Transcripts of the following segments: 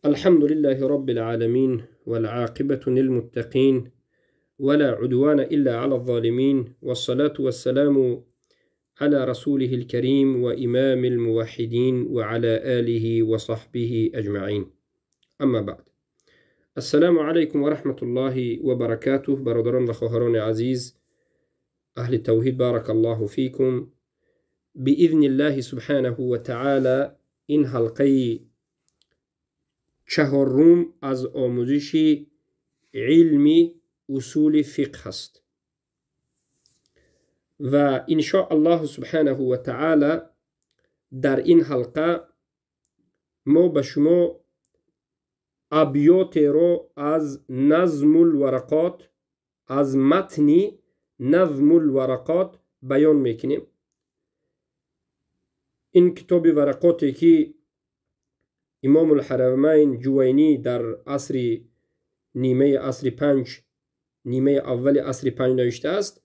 الحمد لله رب العالمين والعاقبة للمتقين ولا عدوان إلا على الظالمين والصلاة والسلام على رسوله الكريم وإمام الموحدين وعلى آله وصحبه أجمعين. أما بعد، السلام عليكم ورحمة الله وبركاته. برادران و خواهران عزیز، اهل التوحید، بارک الله فیکم. بإذن الله سبحانه و تعالی این حلقه چهارم از آموزش علمی اصول فقه است و ان شاء الله سبحانه و تعالی در این حلقه ما به شما ابیات را از نظم الورقات، از متن نظم الورقات بیان میکنیم. این کتاب ورقاتی که امام الحرمین جوینی در عصر نیمه عصر پنج، نیمه اول عصر پنج نوشته است،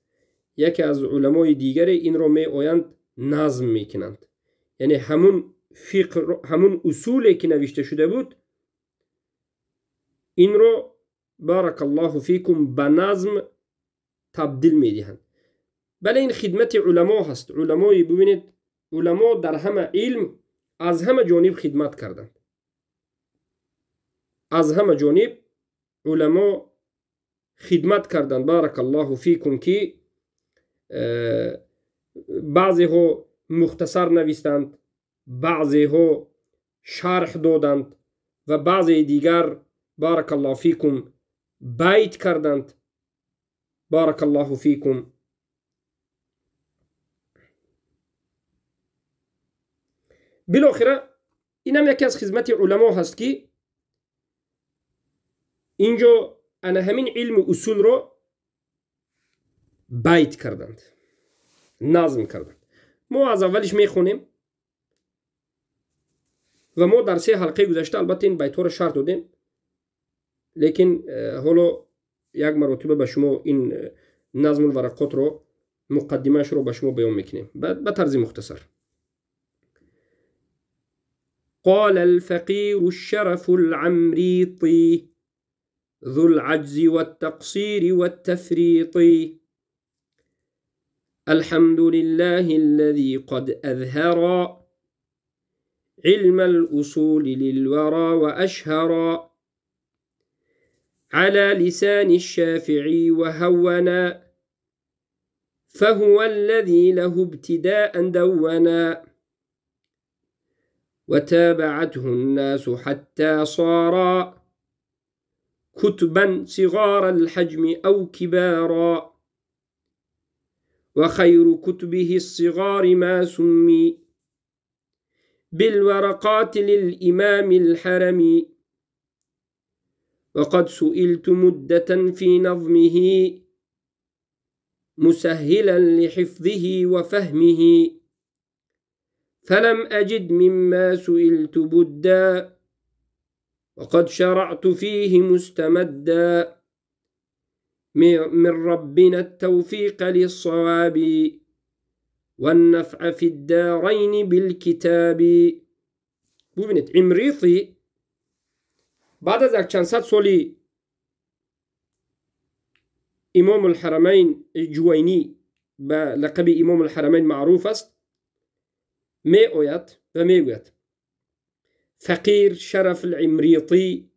یکی از علمای دیگر این را می آیند نظم میکنند. یعنی همون فقه، همون اصولی که نوشته شده بود، این را بارک الله فیکم به نظم تبدیل میدهند. بله، این خدمت علما هست. علمای ببینید، علما در همه علم از همه جانب خدمت کردند. از همه جانب علما خدمت کردند. بارک الله فیکم که بعضی ها مختصر نویستند، بعضی ها شرح دادند و بعضی دیگر بارک الله فیکم بیت کردند. بارک الله فیکم. بالاخره اینم یکی از خدمت علما هست که اینجا انا همین علم اصول رو بیت کردند، نظم کردند. ما از اولش میخونیم و ما در سه حلقه گذشته البته این بیت ها رو شرح دادیم، لیکن حالا یک مرتبه به شما این نظم الورقات رو، مقدمهش رو به شما بیان میکنیم به طرز مختصر. قال الفقير الشرف العمريطي ذو العجز والتقصير والتفريط، الحمد لله الذي قد أظهر علم الأصول للورى وأشهر على لسان الشافعي وهونا، فهو الذي له ابتداء دونا، وتابعته الناس حتى صارا كتبا صغار الحجم أو كبارا، وخير كتبه الصغار ما سمي بالورقات للإمام الحرمي، وقد سئلت مدة في نظمه مسهلا لحفظه وفهمه، فلم أجد مما سئلت بدا، وقد شرعت فيه مستمدا من ربنا التوفيق للصواب والنفع في الدارين بالكتاب. ببینید عمریطی بعد از چند صد سالی امام الحرمین جوینی به لقب امام الحرمین معروف است، می آید و می گوید فقیر شرف العمریطی،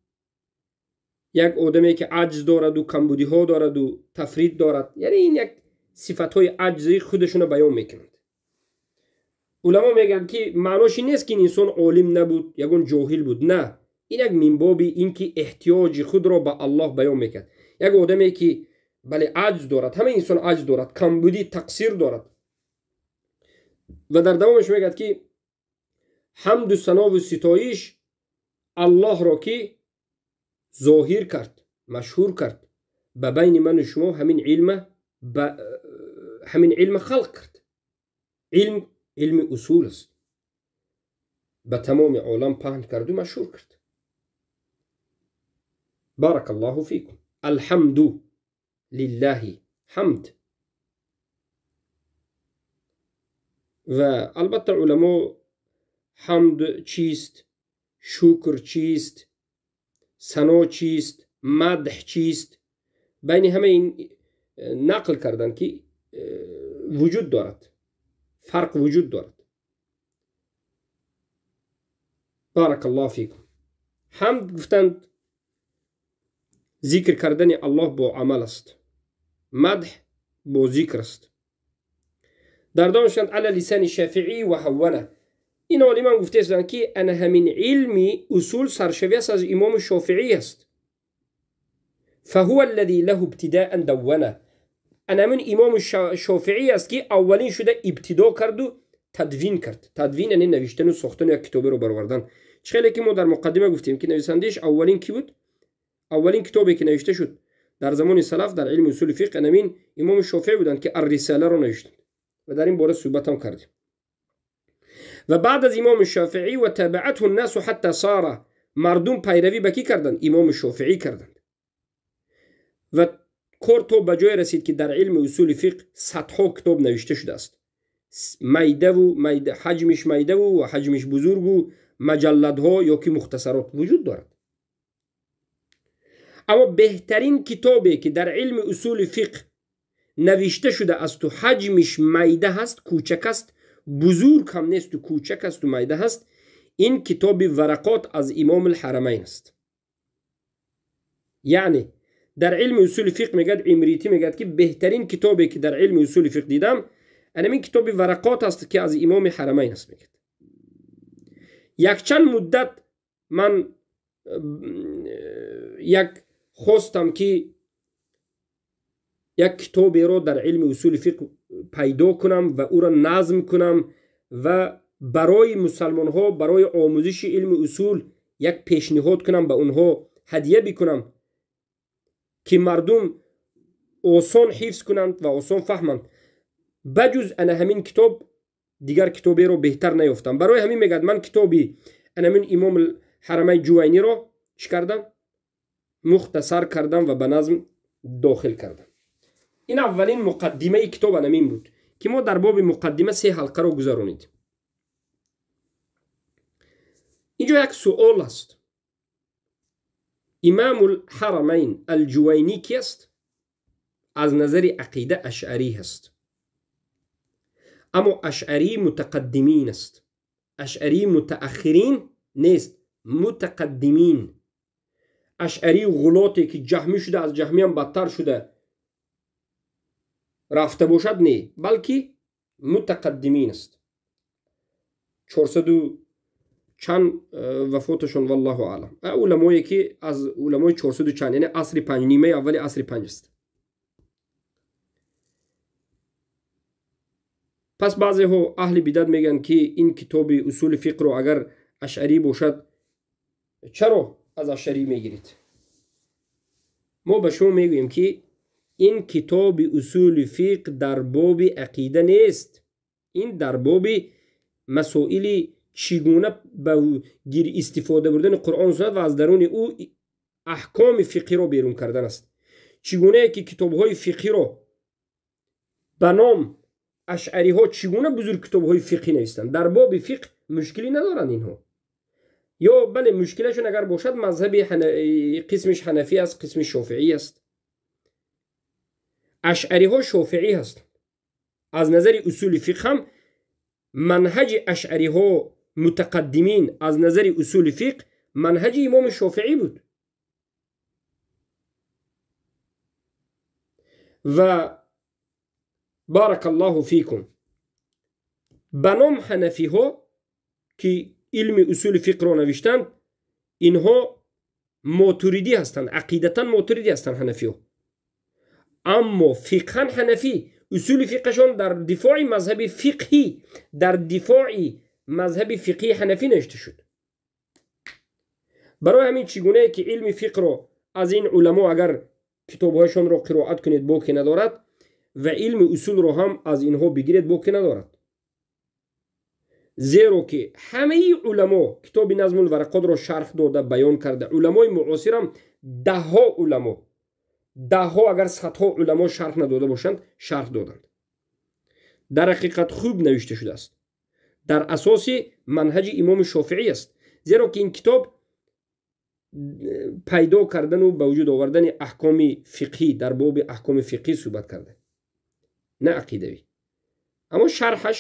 یک آدمی که عجز دارد و کمبودی ها دارد و تفرید دارد، یعنی این یک صفت های عجزی خودشون رو بیان میکنند. علما میگن که معناش این نیست که این انسان عالم نبود، یگون جاهل بود، نه، این یک منباب این که احتیاج خود را به الله بیان میکرد. یک آدمی که بله عجز دارد، همه انسان عجز دارد، کمبودی تقصیر دارد. و در دوامش میگد که حمد و ثنا و ستایش الله را که ظاهر کرد، مشهور کرد، به بین من و شما همین علم، همین علم خلق کرد. علم علم اصول است، به تمام عالم پهن کرد و مشهور کرد. بارک الله فیکم. الحمد لله، حمد. و البته علما حمد چیست، شکر چیست، сано чист, мадҳ чист. Байни ҳама ин нақл карданд, ки вуҷуд дорад, фарқ вуҷуд дорад. Барак Аллоҳ фикум. Ҳамд гуфтанд зикр кардани Аллоҳ бо амал аст, мадҳ бо зикр аст. Дар донишанд ала лисани Шафиӣ ва ҳаввана. Ин олиман гуфтаистанд, ки ана ҳамин илми усул саршавӣ аст аз имоми Шофиӣ аст. فهو الذي له ابتداء دونه. ана ҳамин имоми Шофиӣ аст, ки аввалин шуда ибтидо карду тадвин кард. Тадвин яъне навиштану сохтану як китоберо баровардан. Чӣ хеле ки мо дар муқаддима гуфтем, ки нависандаиш аввалин кӣ буд? Аввалин китобе ки навишта шуд дар замони салаф дар илми усули фиқҳ анамин имоми Шофиӣ буданд, ки Ар-Рисаларо навиштанд ва дар ин бора суҳбатам кардем. Ва баъд аз имоми Шофиӣ ва табаатҳу ннасу ҳатта сара, мардум пайравӣ ба кӣ карданд? Имоми Шофиӣ карданд. Ва кор то ба ҷое расид, ки дар илми усули фиқҳ садҳо китоб навишта шудааст, майдаву ҳаҷмиш майдаву ва ҳаҷмиш бузургу маҷалладҳо ё ки мухтасарот вуҷуд дорад. Аммо беҳтарин китобе ки дар илми усули фиқҳ навишта шуда асту ҳаҷмиш майда ҳаст, кӯчак аст, бузург ҳам несту кӯчак асту майда ҳаст, ин китоби Варақот аз имом Алҳарамайн аст. Яъне дар илми усули фиқҳ мегӯяд Имритӣ, мегӯяд, ки беҳтарин китобе ки дар илми усули фиқҳ дидам анамин китоби Варақот аст, ки аз имоми Ҳарамайн аст. Мегӯяд якчанд муддат ман як хостам, ки як китоберо дар илми усули фиқҳ пайдо кунам ва ӯро назм кунам ва барои мусалмонҳо барои омӯзиши илми усул як пешниҳод кунам, ба онҳо ҳадия бикунам, ки мардум осон ҳифз кунанд ва осон фаҳманд. Ба ҷуз ана ҳамин китоб дигар китоберо беҳтар наёфтам. Барои ҳамин мегӯяд ман китоби ана ҳамин имом Ҳарамай Ҷувайниро чӣ кардам? Мухтасар кардам ва ба назм дохил кардам. Ин аввалин муқаддимаи китоб анамин буд, ки мо дар боби муқаддима се ҳалқаро гузаронидем. Инҷо як суол аст. Имамул Ҳарамайн Алҷувайнӣ ки аст? Аз назари ақида ашъарӣ ҳаст, аммо ашъарии мутақаддимин аст, ашъарии мутааххирин нест, мутақаддимин. Ашъарии ғулоте ки ҷаҳмӣ шуда, аз ҷаҳмиам бадтар шуда рафта бошад, не, балки мутақаддимин аст. Чорсаду чанд вафоташон, валлоҳу аълам. Уламое ки аз уламои чорсаду чанд, яъне асри панҷ, нимаи аввали асри панҷ аст. Пас баъзеҳо аҳли бидат мегӯянд, ки ин китоби усули фиқҳро агар ашъарӣ бошад, чаро аз ашъарӣ мегиред? Мо ба шумо мегӯем, ки ин китоби усули фиқҳ дар боби ақида нест, ин дар боби масоили чӣ гуна ба истифода бурдани Қуръон суннат ва аз даруни ӯ аҳкоми фиқҳиро берун кардан аст. Чӣ гунае ки китобҳои фиқҳиро ба ном ашъариҳо чӣ гуна бузург китобҳои фиқҳӣ навистанд, дар боби фиқҳ мушкилӣ надоранд инҳо. Ё бале, мушкилашон агар бошад, мазҳаби қисмиш ҳанафӣ аст, қисми шофиӣ аст. Ашъариҳо шофиӣ ҳастанд. Аз назари усули фиқҳ ҳам манҳаҷи ашъариҳо мутақаддимин аз назари усули фиқҳ манҳаҷи имоми Шофиӣ буд. Ва барак Аллоҳу фикум, ба ном ҳанафиҳо ки илми усули фиқҳро навиштанд, инҳо мотуридӣ ҳастанд, ақидатан мотуридӣ ҳастанд ҳанафиҳо, аммо фиқҳан ҳанафӣ. Усули фиқҳашон дар дифои мазҳаби фиқҳӣ, дар дифои мазҳаби фиқҳии ҳанафӣ навишта шуд. Барои ҳамин чӣ гунае ки илми фиқҳро аз ин уламо агар китобҳояшонро қироат кунед, боке надорад, ва илми усулро ҳам аз инҳо бигиред, боке надорад. Зеро ки ҳамаи уламо китоби Назмул Варақотро шарҳ дода, баён карда. Уламои муосирам даҳҳо уламо, даҳҳо агар садҳо уламо шарҳ надода бошанд, шарҳ доданд. Дар ҳақиқат хуб навишта шудааст, дар асоси манҳаҷи имоми Шофиӣ аст, зеро ки ин китоб пайдо кардану ба вуҷуд овардани аҳкоми фиқҳӣ, дар боби аҳкоми фиқҳӣ суҳбат карда, на ақидавӣ. Аммо шарҳаш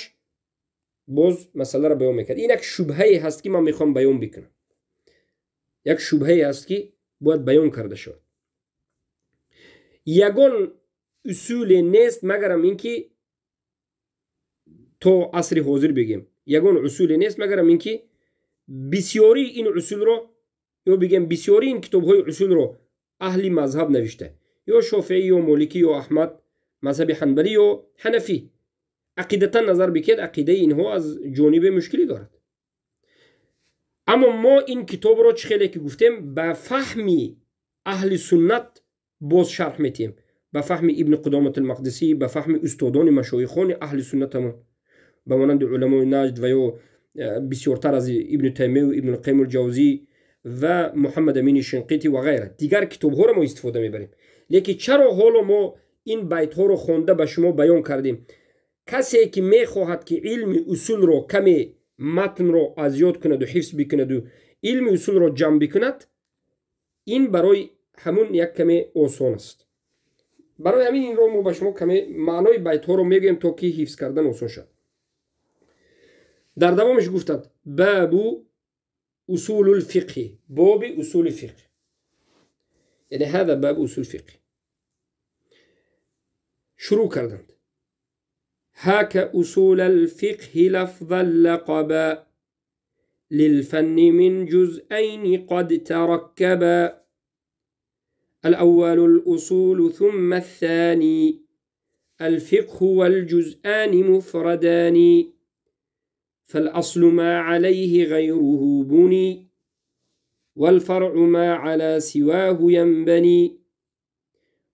боз масъаларо баён мекард. Ин як шубҳае ҳаст, ки ман мехоҳам баён бикунам, як шубҳае ҳаст, ки бояд баён карда шавад. Ягон усуле нест, магарам ин ки то асри ҳозир бигем, ягон усуле нест, магарам ин ки бисёрии ин усулро, ё бигем бисёрии ин китобҳои усулро аҳли мазҳаб навишта, ё Шофеӣ, ё Моликӣ, ё Аҳмад, мазҳаби ҳанбалӣ ё ҳанафӣ. Ақидатан назар бикед, ақидаи инҳо аз ҷонибе мушкилӣ дорад. Аммо мо ин китобро, чӣ хеле ки гуфтем, ба фаҳми аҳли суннат боз шарҳ метиҳем, ба фаҳми Ибни Қудомат Алмақдисӣ, ба фаҳми устодони машоихони аҳли суннатамон, ба монанди уламои Наҷд ва ё бисёртар аз Ибни Таймию Ибни Қайим Ҷавзӣ ва Муҳаммад Амини Шинқитӣ ва ғайра. Дигар китобҳоро мо истифода мебарем. Лекин чаро ҳоло мо ин байтҳоро хонда ба шумо баён кардем? Касе ки мехоҳад, ки илми усулро каме матнро аз ёд кунаду ҳифз бикунаду илми усулро ҷамъ бикунад, ин барои ҳамун як каме осон аст. Барои ҳамин инро мо ба шумо каме маънои байтҳоро мегӯем, то ки ҳифз кардан осон шавад. Дар давомаш гуфтанд: бабу усулул фиқҳи, боби усули фиқҳ, яъне ҳада бабу усул фиқҳ. Шурӯъ карданд: هاك أصول الفقه لفظا لقبا للفن من جزئين قد تركبا، الأول الأصول ثم الثاني الفقه والجزآن مفردان، فالأصل ما عليه غيره بني، والفرع ما على سواه ينبني،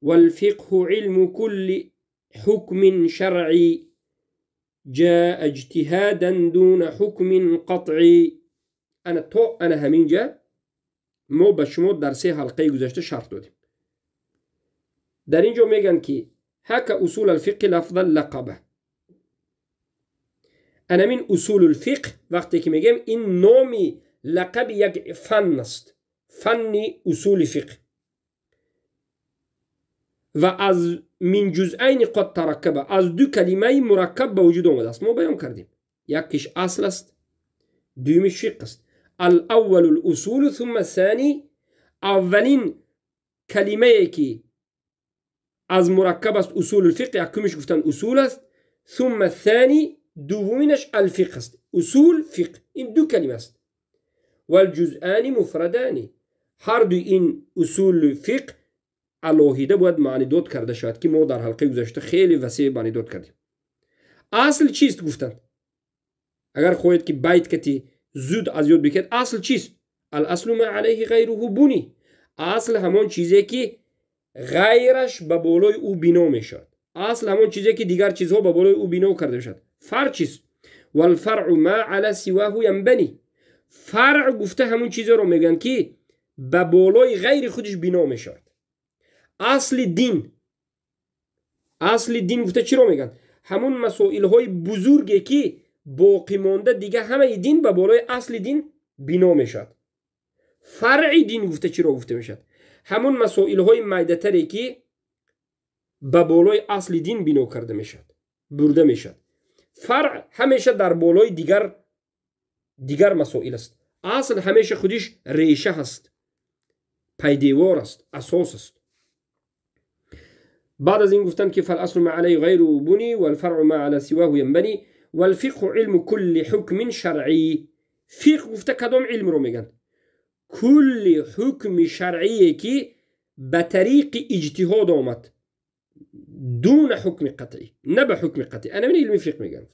والفقه علم كل حكم شرعي جاء اجتهادا دون حكم قطعي. أنا تو أنا همینجا ما به شما در سه حلقه گذشته شرح دادیم. در اینجا میگن که هک اصول الفقه لفظا لقبه. أنا من اصول الفقه وقتی که میگم این نامی لقب یک فن است، فن اصول فقه، و از من جزئین قد ترکبه، از دو کلمه مرکب به وجود آمده است. ما بیان کردیم یکیش اصل است، دومیش فقه است. الاول الاصول ثم الثانی، اولین کلمه که از مرکب است اصول الفقه، یکمش گفتن اصول است، ثم الثانی دومینش الفقه است. اصول فقه این دو کلمه است. والجزآن مفردان، هر دو این اصول فقه علاهیده باید معنی داد کرده شود که ما در حلقه گذشته خیلی وسیع معنی داد کردیم. اصل چیست گفتند؟ اگر خواهید که بیت کتی زود از یاد بکرد، اصل چیست؟ الاصل ما علیه غیره بنی. اصل همان چیزی که غیرش به بالای او بنا میشد. اصل همان چیزی که دیگر چیزها به بالای او بنا کرده میشد. فرع چیست؟ والفرع ما علی سواه ینبنی. فرع گفته همون چیزی رو میگن که به بالای غیر خودش بنا میشد. اصل دین، اصل دین گفته چی رو میگن؟ همون مسائل های بزرگی که باقی مانده دیگه همه دین به بالای اصل دین بنا میشد. فرع دین گفته چی رو گفته میشد؟ همون مسائل های میده تری که به بالای اصل دین بنا کرده میشد، برده میشد. فرع همیشه در بالای دیگر مسائل است. اصل همیشه خودش ریشه هست، پیدیوار است، اساس است. بعد از این گفتن که فالاصل ما علیه غیر بنی والفرع ما علی سواه ینبنی والفقه علم كل حکم شرعی. فقه گفته کدام علم رو میگن؟ کل حکم شرعی که به طریق اجتهاد آمد، دون حکم قطعی، نه به حکم قطعی. انا من علم فقه میگن.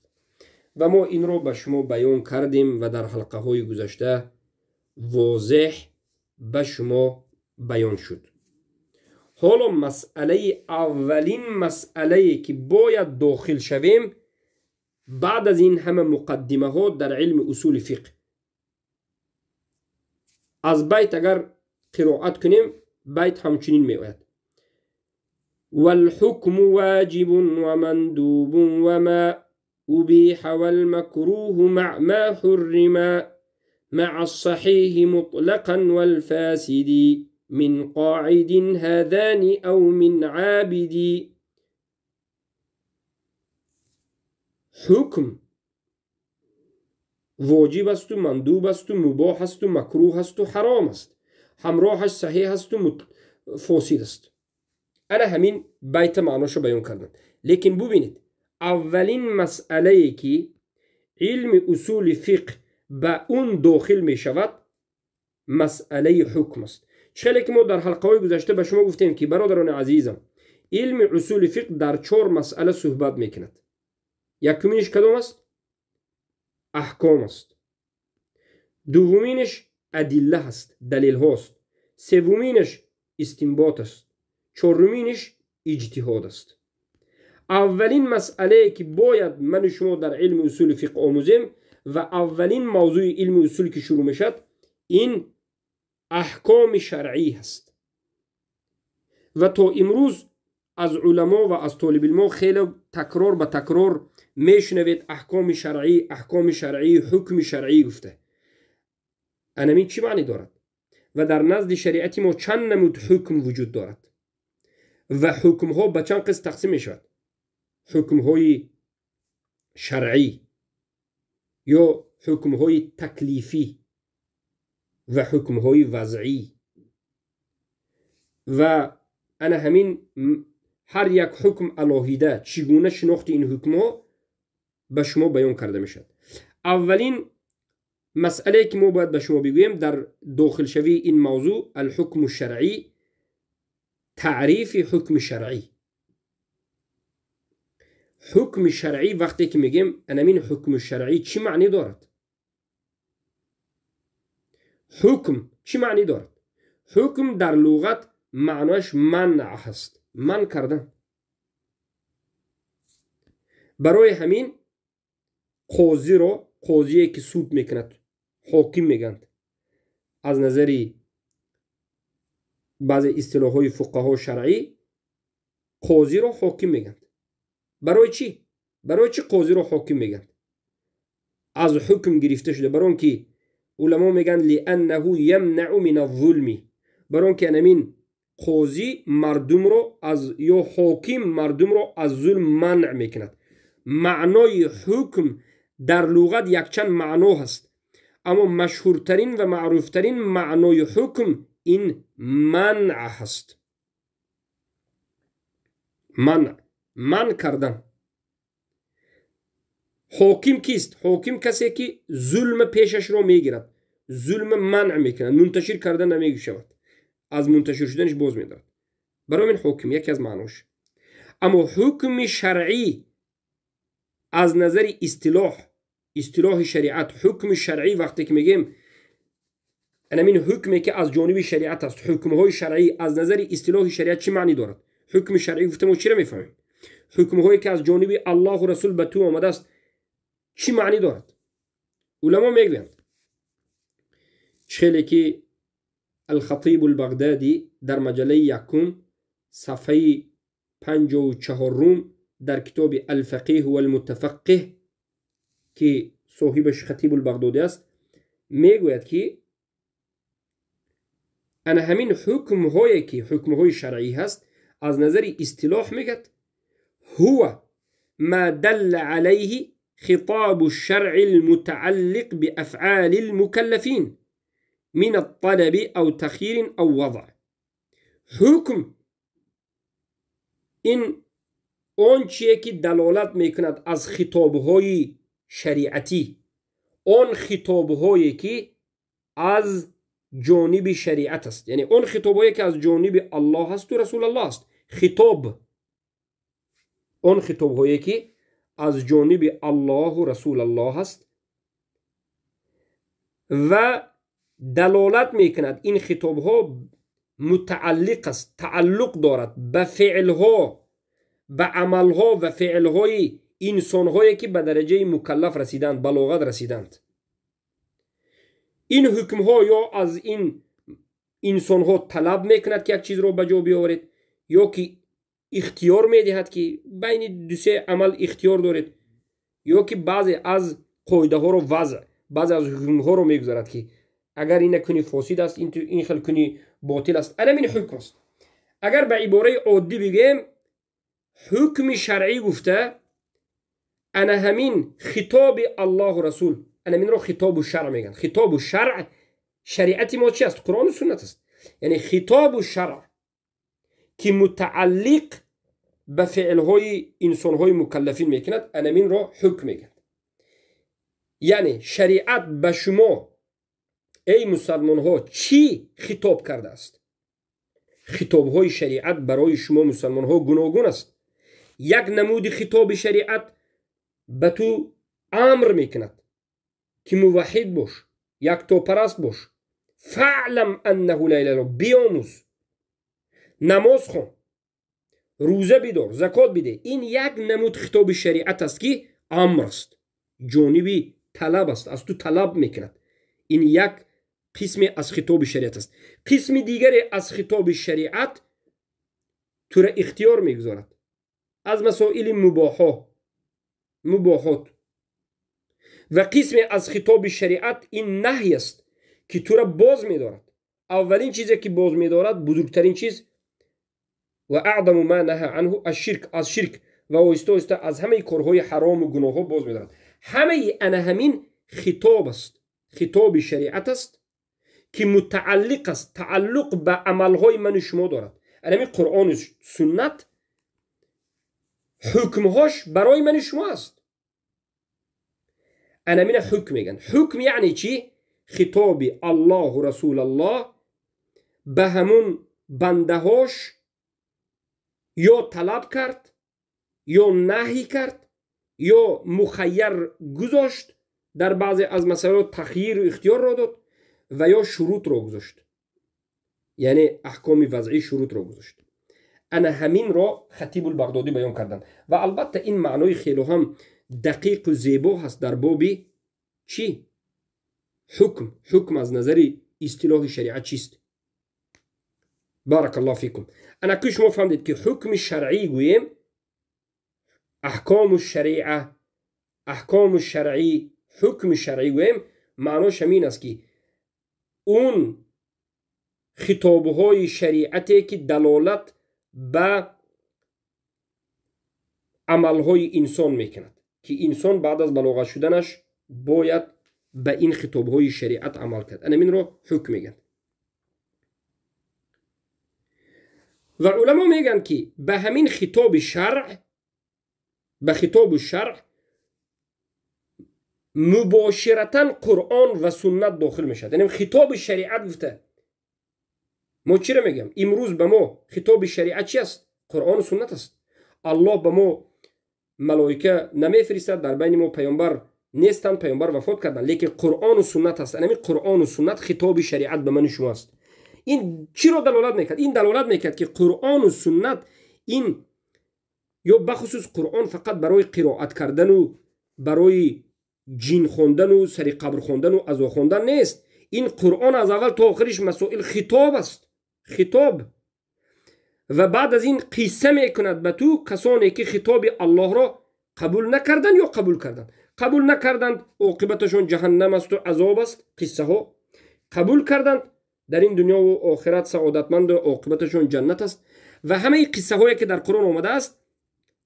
و ما این رو به شما بیان کردیم و در حلقه های گذشته واضح به شما بیان شد. حالا مسئله، اولین مسئله که باید داخل شویم بعد از این همه مقدمه ها در علم اصول فقه، از بیت اگر قرائت کنیم بیت همچنین می آید: والحکم واجب ومندوب وما أبيح والمكروه مع ما حرم مع الصحيح مطلقا والفاسد من قاعد هذان أو من عابد. حکم واجب است و مندوب است و مباح است و مکروه است و حرام است، همراهش صحیح است و فاسد است. انا همین بیت معناشو بیان کردم. لیکن ببینید اولین مسئله که علم اصول فقه به اون داخل می شود مسئله حکم است. چه که ما در حلقه های گذشته به شما گفتیم که برادران عزیزم علم اصول فقه در 4 مسئله صحبت میکند. یکمینش کدام است؟ احکام است. دومینش ادله است، دلیل هاست. سومینش استنباط است. چهارمینش اجتهاد است. اولین مسئله که باید من و شما در علم اصول فقه آموزیم و اولین موضوع علم اصول که شروع میشد این احکام شرعی هست. و تا امروز از علما و از طالب علما خیلی تکرار به تکرار میشنوید احکام شرعی، احکام شرعی، حکم شرعی گفته. انمین چی معنی دارد؟ و در نزد شریعت ما چند نمود حکم وجود دارد و حکم ها به چند قسم تقسیم می شود؟ حکم های شرعی یا حکم های تکلیفی و حکم های وضعی. و انا همین هر یک حکم علاهیده چگونه شناخت این حکم ها به شما بیان کرده می شود. اولین مسئله که ما باید به شما بگوییم در داخل شوی این موضوع الحکم الشرعی، تعریف حکم شرعی. حکم شرعی وقتی که میگیم انمین حکم شرعی چی معنی دارد؟ حکم چی معنی دارد؟ حکم در لغت معناش منع هست، منع کردن. برای همین قاضی رو، قاضیه که سود میکند حاکم میگند. از نظر بعضی اصطلاح های فقها شرعی قاضی رو حاکم میگند. برای چی؟ برای چی قاضی رو حاکم میگند؟ از حکم گرفته شده. برای اینکه علما میگن لانه یمنع من الظلم، برای اینکه انمین قاضی مردم رو از یا حاکم مردم رو از ظلم منع میکند. معنای حکم در لغت یکچند معنا هست، اما مشهورترین و معروفترین معنای حکم این منع هست. منع، منع کردن. حاکم کیست؟ حاکم کسی که ظلم پیشش رو میگیرد، ظلم منع میکند، منتشر کردن نمیشود، از منتشر شدنش باز میدارد. برای من حکم یکی از معناش. اما حکم شرعی از نظر اصطلاح، اصطلاح شریعت، حکم شرعی وقتی که میگیم انمین حکمی که از جانب شریعت است، حکمهای شرعی از نظر اصطلاح شریعت چی معنی دارد؟ حکم شرعی گفتم و چی را میفهمیم؟ حکمهایی که از جانب الله و رسول به تو آمده است چی معنی دارد؟ علما میگویند خیلی که الخطیب البغدادی در مجله یکم صفحه 54 در کتاب الفقیه و المتفقه که صاحبش خطیب البغدادی است میگوید که انا همین حکم هایی که حکم های شرعی هست از نظر اصطلاح میگد هو ما دل عليه خطاب الشرع المتعلق بأفعال المكلفين من الطلب أو تخيير أو وضع. حکم این آن چیه که دلالت میکند از خطابهای شریعتی، آن خطابهایی که از جانب شریعت است، یعنی آن خطابهایی که از جانب الله است و رسول الله است. خطاب، آن خطابهایی که از جانب الله و رسول الله است و دلالت میکند این خطابها متعلق است، تعلق دارد به فعلها، به عملها و فعلهای انسانهایی که به درجه مکلف رسیدند، بلاغت رسیدند. این حکمها یا از این انسانها طلب میکند که یک چیز رو به جا بیاورید، یا که اختیار میدهد که بین دو سه عمل اختیار دارید، یا که بعضی از قاعده ها رو وضع баъзе аз ҳукмҳоро мегузарад, ки агар ина кунӣ фосид аст, ин хел кунӣ ботил аст. Анамин ҳукм аст. Агар ба ибораи оддӣ бигӯем, ҳукми шаръӣ гуфта ана ҳамин хитоби Аллоҳу Расул, анаминро хитобу шаръ мегӯянд. Хитобу шаръ, шариати мо чи аст? Қуръону суннат аст. Яъне хитобу шаръ ки мутааллиқ ба феълҳои инсонҳои мукаллафин мекунад, анаминро ҳукм мегӯянд. Яъне шариат ба шумо эй мусалмонҳо чӣ хитоб кардааст? Хитобҳои шариат барои шумо мусалмонҳо гуногун аст. Як намуди хитоби шариат ба ту амр мекунад, ки муваҳҳид бош, яктопараст бош, фаълам аннаҳу ла илаҳа иллаллоҳ, биомӯз, намоз хон, рӯза бидор, закот бидеҳ. Ин як намуд хитоби шариат аст, ки амр аст, ҷониби талаб аст, аз ту талаб мекунад. Ин як қисме аз хитоби шариат аст. Қисми дигаре аз хитоби шариат тура ихтиёр мегузорад аз масоили мубоҳот. Ва қисме аз хитоби шариат ин наҳй аст, ки тура боз медорад. Аввалин чизе ки боз медорад, бузургтарин чиз, ва аъзаму ма наҳа анҳу ашширк, аз ширк ва оҳиста оҳиста аз ҳамаи корҳои ҳарому гуноҳҳо боз медорад. Ҳамаи ана ҳамин хитоб аст, хитоби шариат аст, ки мутааллиқ аст, тааллуқ ба амалҳои ману шумо дорад. Анами Қуръону суннат ҳукмҳош барои ману шумо аст. Анамина ҳукм мегӯянд. Ҳукм яъне чӣ? Хитоби Аллоҳу Расулаллоҳ ба ҳамун бандаҳош ё талаб кард, ё наҳӣ кард, ё мухайяр гузошт, дар баъзе аз масъалаҳо тахйиру ихтиёрро дод ва ё шурутро гузошт, яъне аҳкоми вазъӣ шурутро гузошт. Ана ҳаминро Хатибулбағдодӣ баён карданд. Ва албатта ин маънои хело ҳам дақиқу зебо ҳаст дар боби чӣ? Ҳукм. Ҳукм аз назари истилоҳи шариат чист? Баракаллоҳу фикум. Ана ки шумо фаҳмдед, ки ҳукми шаръӣ гӯем, аҳкому шариа, аҳкому шаръӣ, ҳукми шаръӣ гӯем, маънош ҳамин аст, ки он хитобҳои шариате ки далолат ба амалҳои инсон мекунад, ки инсон баъд аз балоғат шуданаш бояд ба ин хитобҳои шариат амал кард, анаминро ҳукм мегӯянд. Ва уламо мегӯянд, ки ба ҳамин хитоби шаръ, ба хитобу шаръ мубоширатан Қуръон ва суннат дохил мешавад. Яъне хитоби шариат гуфта мо чиро мегӯям? Имрӯз ба мо хитоби шариат чи аст? Қуръону суннат аст. Аллоҳ ба мо малоика намефиристад, дар байни мо паёмбар нестанд, паёмбар вафот карданд, лекин Қуръону суннат аст. Анами Қуръону суннат хитоби шариат ба ману шумо аст. Ин чиро далолат мекард? Ин далолат мекард, ки Қуръону суннат ин ё бахусус Қуръон фақат барои қироат кардану барои ҷин хондану сари қабр хондану азо хондан нест. Ин Қуръон аз аввал то охириш масоил хитоб аст, хитоб. Ва баъд аз ин қисса мекунад ба ту касоне ки хитоби Аллоҳро қабул накарданд ё қабул карданд. Қабул накарданд, оқибаташон ҷаҳаннам асту азоб аст, қиссаҳо. Қабул карданд, дар ин дунёву охират саодатманду оқибаташон ҷаннат аст. Ва ҳамаи қиссаҳое ки дар Қуръон омадааст,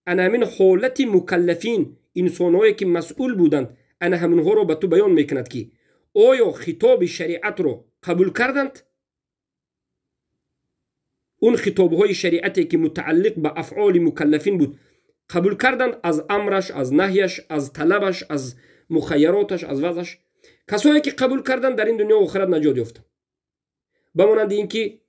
ана ҳамин ҳолати мукаллафин, инсонҳое ки масъул буданд, ана ҳаминҳоро ба ту баён мекунад, ки оё хитоби шариатро қабул карданд? Он хитобҳои шариате ки мутааллиқ ба афъоли мукаллафин буд, қабул карданд аз амраш, аз наҳяш, аз талабаш, аз мухайяроташ, аз вазъаш. Касое ки қабул карданд, дар ин дунё охират наҷот ёфтанд. Ба монанди ин ки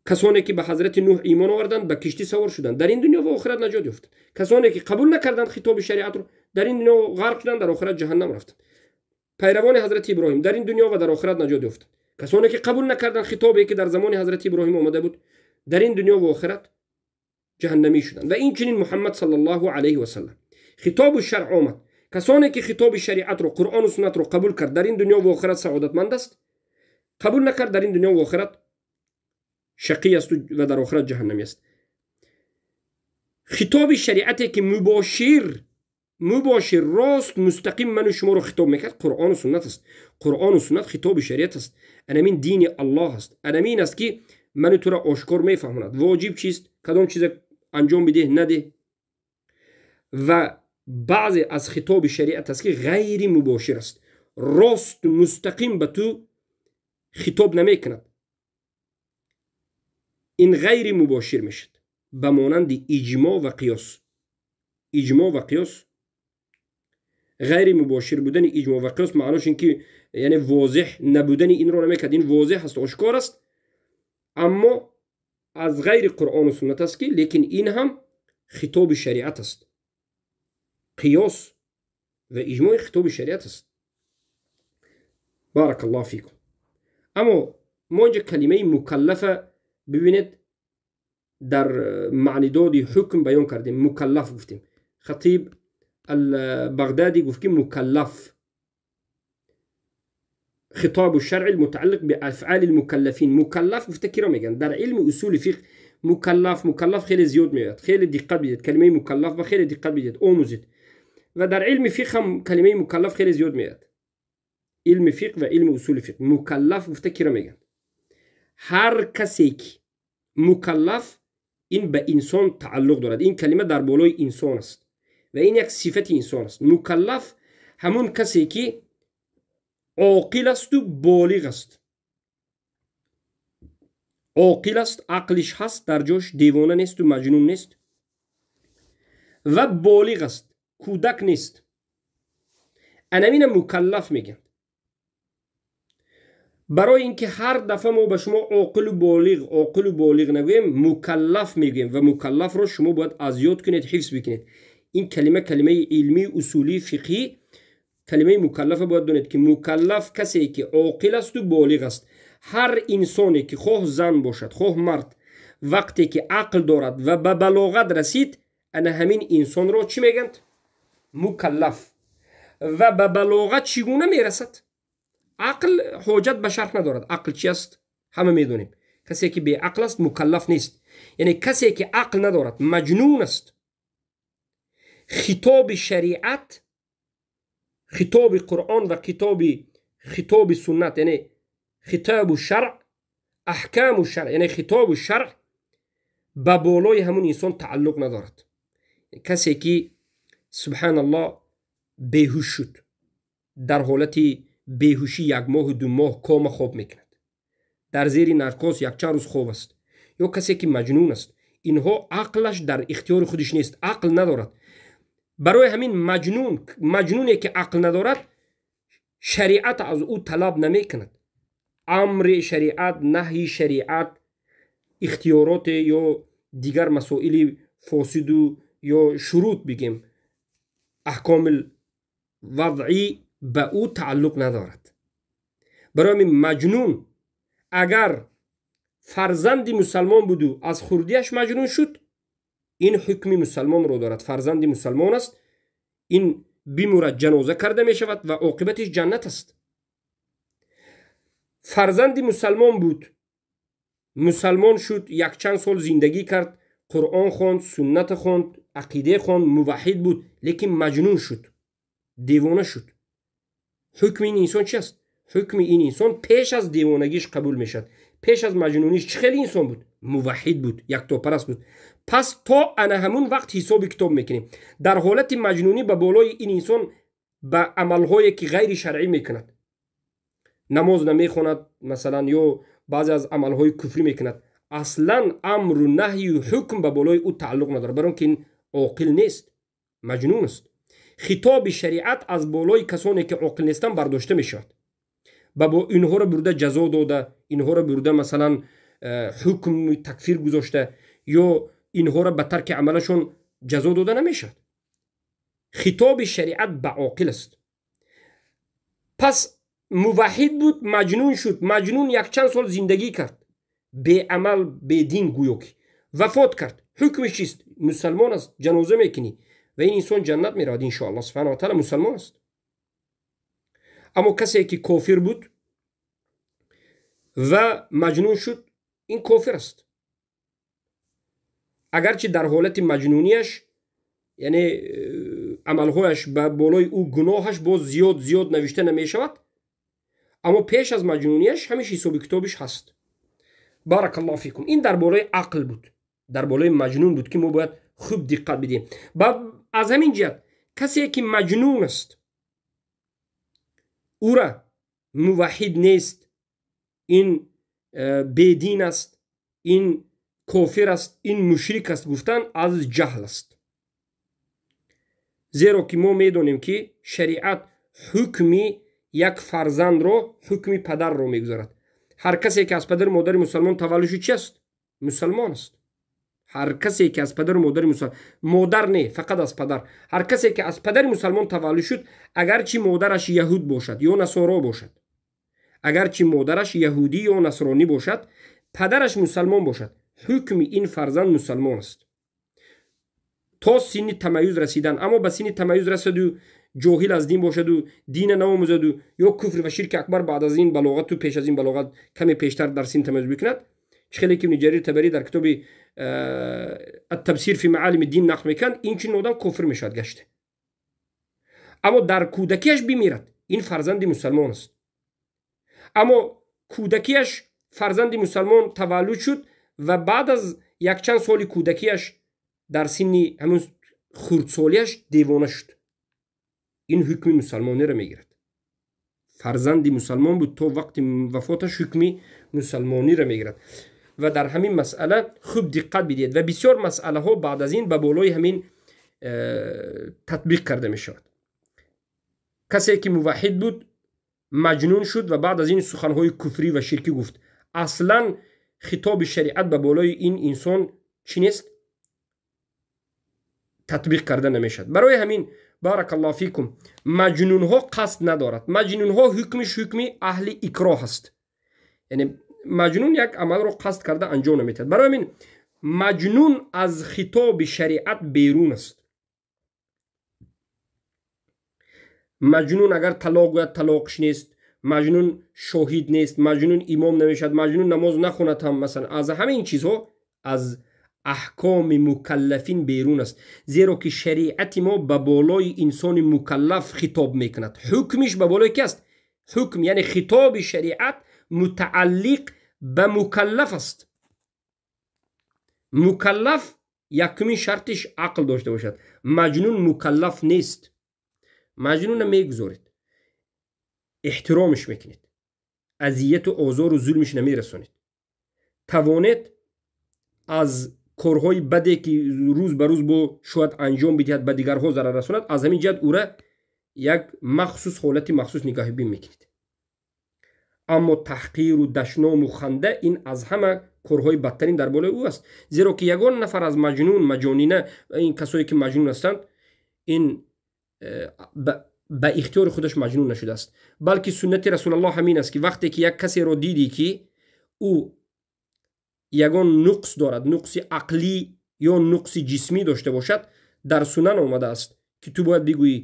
касоне ки ба ҳазрати Нӯҳ имон оварданд, ба киштӣ савор шуданд, дар ин дунё ва охират наҷот ёфтанд. Касоне ки қабул накарданд хитоби шариатро, дар ин дунё ғарқ шуданд, дар охират ҷаҳаннам рафтанд. Пайравони ҳазрати Иброҳим дар ин дунё ва дар охират наҷот ёфтанд. Касоне ки қабул накарданд хитобе ки дар замони ҳазрати Иброҳим омада буд, дар ин дунё ва охират ҷаҳаннамӣ шуданд. Ва инчунин Муҳаммад саллаллоҳу алайҳи васаллам хитобу шаръ омад. Касоне ки хитоби шариатро, Қуръону суннатро қабул кард, дар ин дунё ва охират саодатманд аст. Қабул накард, дар ин дунё ва охират шақӣ асту ва дар охират ҷаҳаннамӣ аст. Хитоби шариате ки мубошир мубошир, рост, мустақим ману шуморо хитоб мекард, Қуръону суннат аст. Қуръону суннат хитоби шариат аст. Анамин дини Аллоҳ аст. Анамин аст, ки ману туро ошкор мефаҳмонад. Воҷиб чист, кадом чиза анҷом бидеҳ, надеҳ. Ва баъзе аз хитоби шариат аст, ки ғайри мубошир аст, рост, мустақим ба ту хитоб намекунад. Ин ғайри мубошир мешавад, ба монанди иҷмо ва қиёс. Иҷмо ва қиёс, ғайри мубошир будани иҷмо ва қиёс маънош ин ки, яъне, возеҳ набудани инро намекард. Ин возеҳ аст, ошкор аст, аммо аз ғайри Қуръону суннат аст, ки лекин ин ҳам хитоби шариат аст. Қиёс ва иҷмои хитоби шариат аст. بارك الله فيكم. Аммо мо инҷа калимаи мукаллафа, бибинед, дар маънидоди ҳукм баён кардем. Мукаллаф гуфтем. Хатиб Албағдадӣ гуфт, ки мукаллаф خطاب الشرع المتعلق بافعال المكلفين. مکلف گفته کی را میگن؟ در علم اصول فقه مکلف، مکلف خیلی زیاد میاد. خیلی دقت بدید، کلمه مکلف با خیلی دقت بدید، آموزید. و در علم فقه هم کلمه مکلف خیلی زیاد میاد. علم فقه و علم اصول فقه. مکلف گفته کی را میگن؟ هر کسی که مکلف، این به انسان تعلق دارد. این کلمه در بالای انسان است و این یک صفت انسان است. مکلف همون کسی که عاقل است و بالغ است. عاقل است، عقلش هست در جاش، دیوانه نیست و مجنون نیست و بالغ است، کودک نیست. انمین مکلف میگن. برای اینکه هر دفعه ما به شما عاقل و بالغ، عاقل و بالغ نگوییم، مکلف میگوییم. و مکلف رو شما باید از یاد کنید، حفظ بکنید. این کلمه، کلمه علمی، اصولی، فقهی. کلمه مکلف باید دونید که مکلف کسی که عاقل است و بالغ است. هر انسانی که خواه زن باشد، خواه مرد، وقتی که عقل دارد و به بلاغت رسید، انا همین انسان را چی میگند؟ مکلف. و به بلاغت چگونه میرسد؟ عقل حاجت به شرح ندارد. عقل چی است؟ همه میدونیم. کسی که بی عقل است، مکلف نیست. یعنی کسی که عقل ندارد، مجنون است، خطاب شریعت، خطاب قرآن و خطاب سنت، یعنی خطاب شرع، احکام شرع، یعنی خطاب شرع به بالای همون انسان تعلق ندارد. کسی که، سبحان الله، بیهوش شد، در حالت بیهوشی یک ماه، 2 ماه کاما خواب میکند، در زیر نرکوز یک چند روز خواب است، یا کسی که مجنون است، اینها عقلش در اختیار خودش نیست، عقل ندارد. برای همین مجنون، مجنونی که عقل ندارد، شریعت از او طلب نمیکند. امر شریعت، نهی شریعت، اختیارات یا دیگر مسائل فاسد یا شروط بگیم، احکام وضعی به او تعلق ندارد. برای همین مجنون اگر فرزند مسلمان بود، از خردیش مجنون شد، این حکم مسلمان رو دارد. فرزند مسلمان است. این بمیرد، جنازه کرده می شود و عاقبتش جنت است. فرزند مسلمان بود، مسلمان شد، یک چند سال زندگی کرد، قرآن خواند، سنت خواند، عقیده خواند، موحد بود، لیکن مجنون شد، دیوانه شد. حکم این انسان چی است؟ حکم این انسان پیش از دیوانگیش قبول میشد. پیش از مجنونیش چه خیلی انسان بود؟ موحد بود، یکتاپرست بود. پس تا انا همون وقت حساب کتاب میکنیم. در حالت مجنونی به بالای این انسان به عملهایی که غیر شرعی میکند، نماز نمیخواند مثلا، یا بعضی از عملهای کفری میکند، اصلا امر و نهی و حکم به بالای او تعلق نداره، برای که این عاقل نیست، مجنون است. خطاب شریعت از بالای کسانی که عاقل نیستند برداشته میشود و با اینها را برده جزا داده، اینها را برده مثلا حکم تکفیر گذاشته یا اینها را به ترک عملشون جزا داده نمیشد. خطاب شریعت به عاقل است. پس موحد بود، مجنون شد. مجنون یک چند سال زندگی کرد، به عمل، به دین، گویا که وفات کرد. حکمش چیست؟ مسلمان است، جنازه میکنی و این انسان جنت میرود ان شاء الله سبحانه و تعالی. مسلمان است. اما کسی که کافر بود و مجنون شد، این کافر است، اگرچه در حالت مجنونیش، یعنی амалҳояш ба болои ӯ гуноҳаш боз зиёд зиёд навишта намешавад, аммо пеш аз маҷнунияш ҳамеш ҳисоби китобиш ҳаст. Баракаллоҳу фикум. Ин дар болои ақл буд, дар болои маҷнун буд, ки мо бояд хуб диққат бидиҳем. Аз ҳамин ҷиҳат касе ки маҷнун аст, ӯра муваҳҳид нест, ин бедин аст, ин кофир аст, ин мушрик аст гуфтан аз ҷаҳл аст. Зеро ки мо медонем, ки шариат ҳукми як фарзандро ҳукми падарро мегузорад. Ҳар касе ки аз падару модари мусалмон таваллуд шуд, чи аст? Мусалмон аст. Ҳар касе ки аз падару модари мусалмон, модар не, фақат аз падар, ҳар касе ки аз падари мусалмон таваллуд шуд, агарчи модараш яҳуд бошад ё насоро бошад, агарчи модараш яҳудӣ ё насронӣ бошад, падараш мусалмон бошад, ҳукми ин фарзанд мусалмон аст то синни тамаюз расидан. Аммо ба синни тамаюз расаду ҷоҳил аз дин бошаду дина наомӯзаду ё куфр ва ширки акбар баъд аз ин балоғату пеш аз ин балоғат каме пештар дар синни тамаюз бикунад, чӣ хеле ки ибни Ҷарир Табарӣ дар китоби Аттабсир фи маалими дин нақл мекунад, ин чунин одам кофир мешавад гашта. Аммо дар кӯдакиаш бимирад, ин фарзанди мусалмон аст. Аммо кӯдакиаш фарзанди мусалмон таваллуд шуд ва баъд аз якчанд соли кӯдакиаш дар синни ҳамун хурдсолиаш девона шуд, ин ҳукми мусалмониро мегирад. Фарзанди мусалмон буд, то вақти вафоташ ҳукми мусалмониро мегирад. Ва дар ҳамин масъала хуб диққат бидиҳед ва бисёр масъалаҳо баъд аз ин ба болои ҳамин татбиқ карда мешавад. Касе ки муваҳҳид буд, маҷнун шуд ва баъд аз ин суханҳои куфрӣ ва ширкӣ гуфт, аслан хитоби шариат ба болои ин инсон чӣ нест? Татбиқ карда намешавад. Барои ҳамин, баракаллоҳу фикум, маҷнунҳо қасд надорад. Маҷнунҳо ҳукмиш ҳукми аҳли икроҳ аст, яъне маҷнун як амалро қасд карда анҷом наметиҳад. Барои ҳамин маҷнун аз хитоби шариат берун аст. Маҷнун агар талоқ гӯяд, талоқш нест, маҷнун шоҳид нест, маҷнун имом намешавад, маҷнун намоз нахонад ҳам, масалан, аз ҳамин чизҳо аз аҳкоми мукаллафин берун аст. Зеро ки шариати мо ба болои инсони мукаллаф хитоб мекунад. Ҳукмиш ба болои ки аст? Ҳукм, яъне хитоби шариат мутааллиқ ба мукаллаф аст. Мукаллаф якумин шартиш ақл дошта бошад. Маҷнун мукаллаф нест. Маҷнунро мегузоред, эҳтиромиш мекунед, азияту озору зулмиш намерасонед. Тавонед аз корҳои баде ки рӯз ба рӯз бо шояд анҷом бидиҳад, ба дигарҳо зарар расонад, аз ҳамин ҷиҳат ӯра як махсус ҳолати махсус нигаҳбин мекунед. Аммо таҳқиру дашному ханда ин аз ҳама корҳои бадтарин дар болои ӯ аст. Зеро ки ягон нафар аз маҷнун, маҷонина, ин касое ки маҷнун ҳастанд, ин ба ихтиёри худаш маҷнун нашудааст, балки суннати Расулаллоҳ ҳамин аст, ки вақте ки як касеро дидӣ, ки ӯ ягон нуқс дорад, нуқси ақлӣ ё нуқси ҷисмӣ дошта бошад, дар сунан омадааст, ки ту бояд бигӯӣ,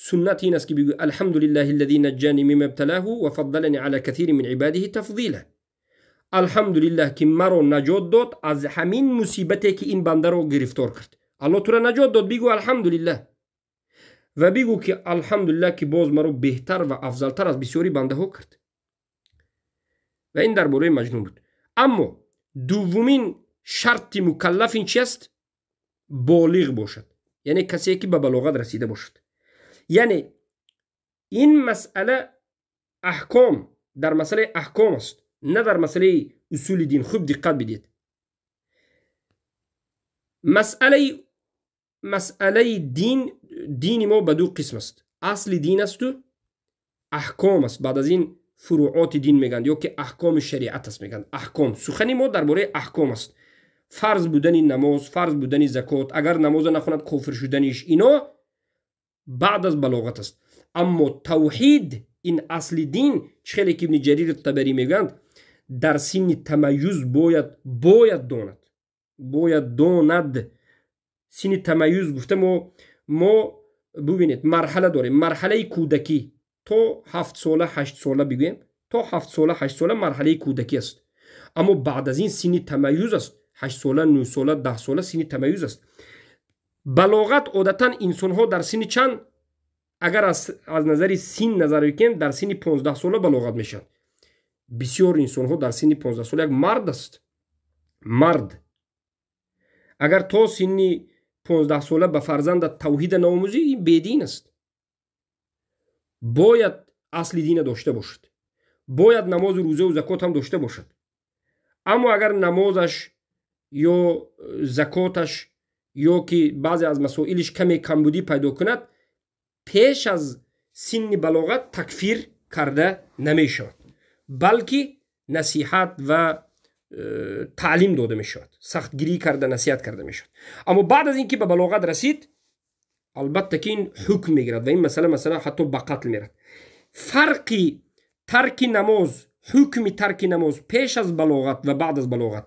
суннат ин аст, ки бигӯӣ: алҳамдулиллаҳи аллази наҷҷани мимма ибталаҳу ва фаддалани ала катири мин ибадиҳи тафзила. Алҳамдулиллаҳ, ки маро наҷот дод аз ҳамин мусибате, ки ин бандаро гирифтор кард. Аллоҳ туро наҷот дод, бигӯ алҳамдулиллаҳ ва бигӯ, ки алҳамдулиллаҳ, ки боз маро беҳтар ва афзалтар аз бисёри бандаҳо кард. Ва ин дар бораи маҷнун буд. Аммо дуввумин шарти мукаллаф ин чи аст? Болиғ бошад, яъне касе ки ба балоғат расида бошад. Яъне ин масъала аҳком, дар масъалаи аҳком аст, на дар масъалаи усули дин. Хуб диққат бидиҳед. Масъалаи дин, дини мо ба ду қисм аст: асли дин асту аҳком аст. Баъд аз ин фурӯоти дин мегӯянд ё ки аҳкоми шариат аст мегӯянд. Аҳком, сухани мо дар бораи аҳком аст. Фарз будани намоз, фарз будани закот, агар намоза нахонад, кофир шуданиш, ино баъд аз балоғат аст. Аммо тавҳид, ин асли дин, чӣ хеле ки Ибни Ҷарир Табарӣ мегӯянд, дар синни тамаюз бояд донад, бояд донад. Синни тамаюз гуфта мо бубинед, марҳала дорем. Марҳалаи кӯдакӣ то 7 сола, 8 сола бигӯем, то 7 сола, 8 сола марҳалаи кӯдакӣ аст. Аммо баъд аз ин синни тамаюз аст: 8 сола, 9 сола, 10 сола синни тамаюз аст. Балоғат одатан инсонҳо дар синни чанд, агар аз назари син назар бикунем, дар синни 15 сола балоғат мешаванд. Бисёр инсонҳо дар синни 15 сола як мард аст. Мард. Агар то синни 15 сола ба фарзандат тавҳида наомӯзӣ, ин бедин аст. Бояд асли дина дошта бошад. Бояд намозу рӯзаву закот ҳам дошта бошад. Аммо агар намозаш ё закоташ ё ки баъзе аз масоилиш каме камбудӣ пайдо кунад, пеш аз синни балоғат такфир карда намешавад, балки насиҳат ва таълим дода мешавад, сахтгирӣ карда насиҳат карда мешавад. Аммо баъд аз ин ки ба балоғат расид, албатта ки ин ҳукм мегирад ва ин масъала ҳатто ба қатл мерад. Фарқи тарки намоз, ҳукми тарки намоз пеш аз балоғат ва баъд аз балоғат.